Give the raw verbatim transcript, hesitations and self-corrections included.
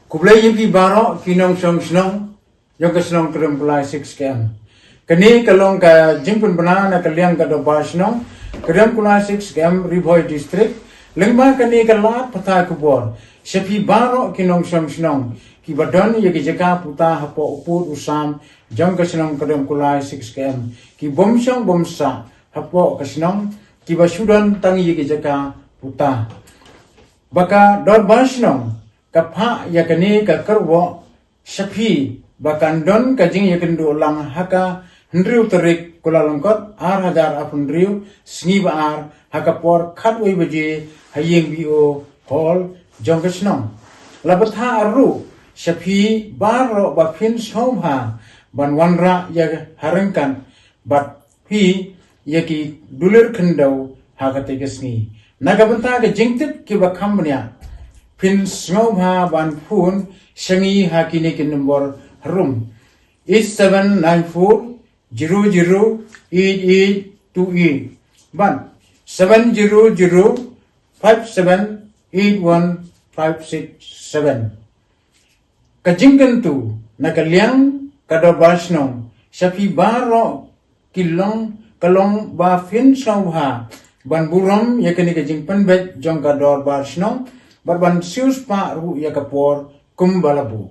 Khublei ïa phi baroh ki nongshong shnong jong ka shnong Kyrem Kulai six K M. Kane ka long ka jingpynbna na ka liang ka Dorbar Shnong Kyrem Kulai six K M, Ri Bhoi District. Lyngba kane ka lad pathai khubor sha phi baroh ki nongshong shnong kiba don ïa ki jaka puta hapoh u pud u sam jong ka shnong Kyrem Kulai six K M, ki bym shong bym sah hapoh ka shnong, kiba shu don tang ïa ki jaka puta. Ba ka Dorbar Shnong ka phah ïa kane ka kyrwoh sha phi ba kan don ka jingïakynduh lang ha ka hynriew tarik Kyllalyngkot ar hajar arphew hynriew, sngi ba ar, ha ka por khatwei baje ha ïing B O Hall jong ka shnong. La bthah ruh sha phi baroh ba phin sngewbha ban wanrah ïa ha ryngkat bad phi ïa ki dulir khyndew ha katei ka sngi. Na ka bynta ka jingtip kiba kham bniah, phin sngewbha ban phone sha ngi ha kine ki nombor harum: eight seven nine four zero zero eight eight two eight bad seven zero zero five seven eight one five six seven. Ka jingkyntu na ka liang ka Dorbar Shnong sha phi baroh ki long, ka long ba phin sngewbha ban burom ïa kane ka jingpynbeit jong ka Dorbar Shnong bad ban siewspah ruh ïa ka por kumba la buh.